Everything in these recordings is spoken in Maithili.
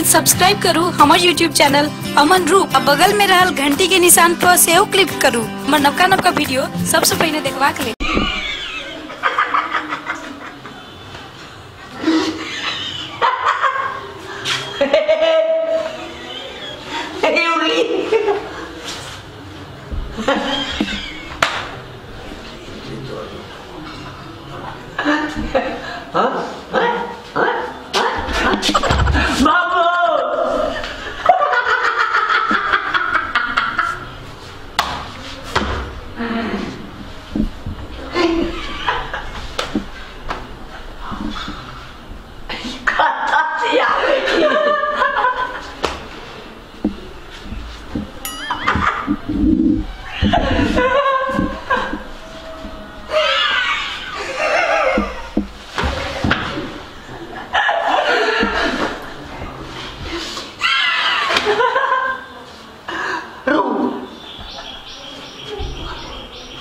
प्लीज सब्सक्राइब करू हमर यूट्यूब चैनल अमन रूप आ बगल में रहल घंटी के निशान पर सेहो क्लिक करू हमर नवका नवका वीडियो सबसे पहले देखबाक लेल।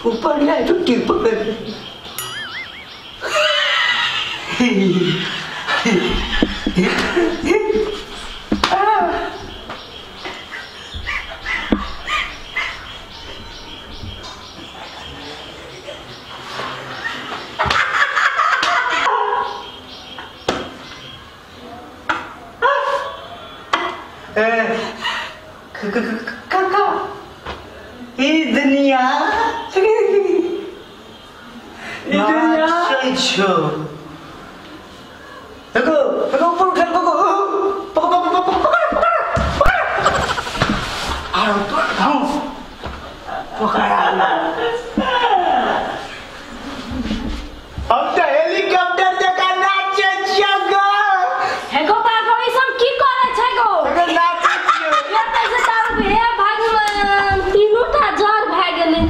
ऊपर जाए तो टिप कर काका ई दुनिया देखो देखो ऊपर उठा देखो पकड़ पकड़ पकड़ पकड़ पकड़ आरो तो धाऊ पकड़ हम तो हेलीकॉप्टर जका नाचे छियै गो हे गो बाबा ई सब की करे छै गो नाचे छियै ये पैसे तारू हे भगवान तीनू टा जर भए गेलै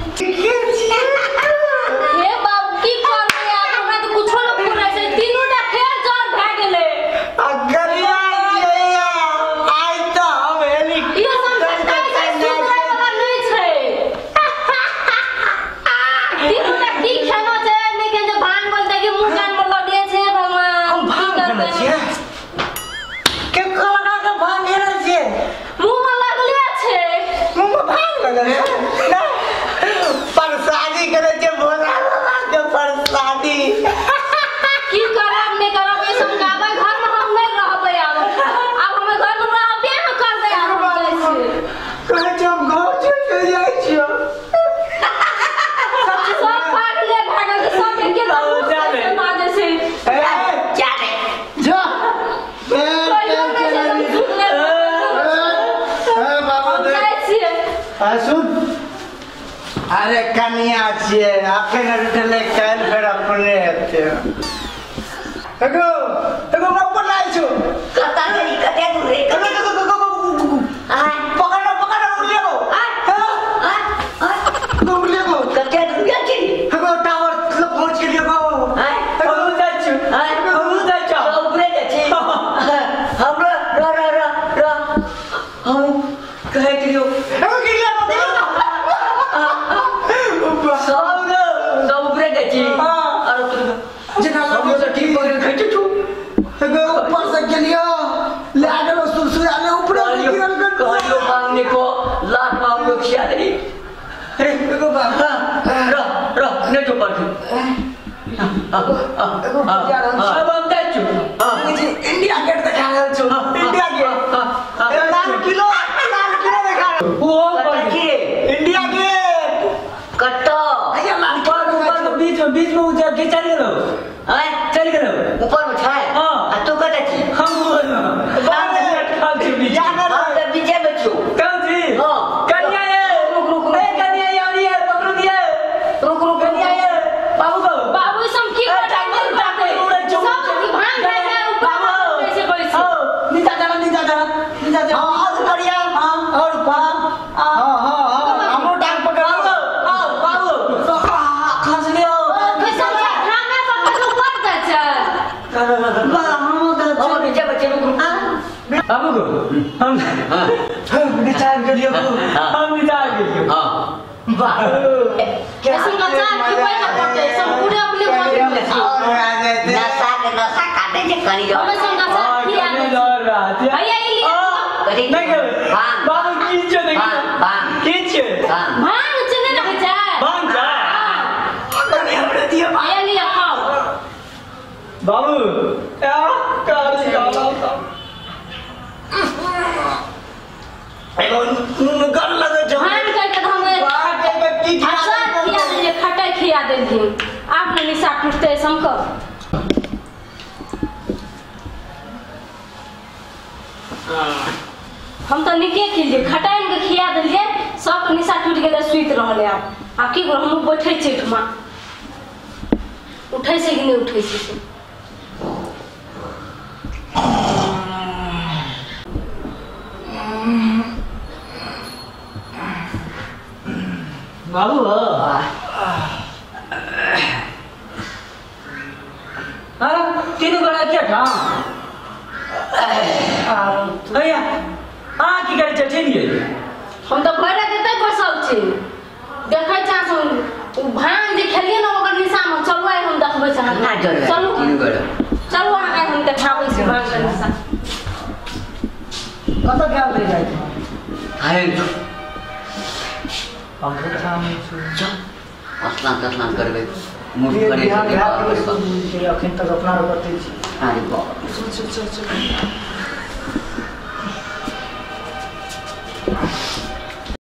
हे बाबू की करबै आब हमरा त कुछो न पुरै छै तीनू टा फेर जर भए गेलै अगलिया आइ त हम ई सब सुधरै वाला नै छै तीनू टा की खेनो छै नै के जे भांग बोलतै कि मुंह कान में लगे छै भगवान हम भांग खेने छियै के लगा के भांग खेने छियै मुंह में लगले छै मुंह में भांग लगल है ना परसादी करे छै भोला बाबा के परसादी की करब नै करब ई सब गाबै घर में हम नै रहबै आब आब हम घर में रहबे न करबै आब हम जाइ छियै कहै छै हम घर चलि जाइ छियै सब भागले भागल सब एके दम माजे छै ए जा रे जा ए ए बाबा हम जाइ छियै आ सुन अरे कनिया छियै अखन उठले काल्हि फेर अपने हेतै एगो एगो ऊपर लाइ छु कता गई कते दूर रे एगो एगो एगो पकड़ो पकड़ो उड़ले गो आ आ आ उड़ले गो कते दूर गेल छी एगो टावर लग पहुंच गेलियो गो आय हम जाइ छु आय हम जाइ छु सब उपरे जाइ छी हमरा र र र र हम कहै दियो एगो गिरिया सब सब उपरे जाइ छी और जेना हम तो ठीक पकड़ के छु एगो ऊपर से गेलियो ले गेलो सुरसुरा ले ऊपर गिरल कहलियो मांगने को लाख मांगो खिया दे अरे एगो बाबा र र नै जो पर एगो जा रहल छी अब हम जाइ छु इंडिया गेट देखा रहल छु इंडिया गेट लाल किलो देखा रहल वो इंडिया गेट कत्तो अया लाल ऊपर ऊपर बीच में ऊंचा के चल गेलो आय चल गेलो ऊपर में छै हां आ तू कत छी हम ऊपर में हम छी जा हम त बीचे में छु कौन छी हां कन्या ये रुक रुक ए कन्या ये आवरी है पकड़ो दिया रुक रुक कन्या ये बाबू को बाबू ई सब की करतै सब की भांग भए गेल ऊपर कैसे कैसे हां नीचा चला नीचा चला नीचा चला हां और बढ़िया हां और पा हां हां हां हमरो टांग पकड़ आओ बाबू खस लियो कैसे भांग पकड़ ऊपर जाइ छै वाह हम तो हम नीचे बच्चे रुक रुक बाबू को हम नीचा गेलियो हम नीचा गेलियो हां वाह ऐसन अचार खिबै न पड़तै सब पूरे अपने मन नशा के नशा काटे छै कनी जो हमे सब नशा खिया कनी दै डर रहत भैया ई लिअ। कथी? नहीं खेबै। भांग। बाबू की छै देखियौ। भांग, भांग। की छै? भांग। भांग चने रहै छै। भांग छै? कनी हमरे दिअ। भैया लिअ खाओ। बाबू आ कारी काला सा। एगो नुनगर लगै छै। भांग कहि के तऽ हमे बाप रे, की आ सब खिया देलियै, खटाइ खिया देलखिन। आब ने निशा टूटतै सबके। हम तऽ नीके खेलियै, खटाइ के खिया देलियै, सबके निशा टूटि गेलै, सुति रहलै। आब आब की करू, हमहूँ बैठै छियै एहिठुमा। उठै छै कि नहि उठै छै से। बाबू हाँ तीनू गोरा के ठाम भैया अहाँ की करै छियै? ठीक गेल। हम तऽ भरि राति एतै बैसल छी, देखै छी अहाँ सब ओ भांग जे खेलियै ने ओकर निशामे। चलू आइ हम देखबै छी ना अहाँके। चलबै। चलू। तीनू गोरा। चलू अहाँ, आइ हम देखाबै छी भांगके निशा। कतऽ गेल रही रातिमे? हाय। हमरो ठाम छी। चल स्नान तस्नान करबै मुँह बिहान करे बिहान भए गेलै, अखन तक अपना आर कतै छी। अरे बाप। चल चल चल चल।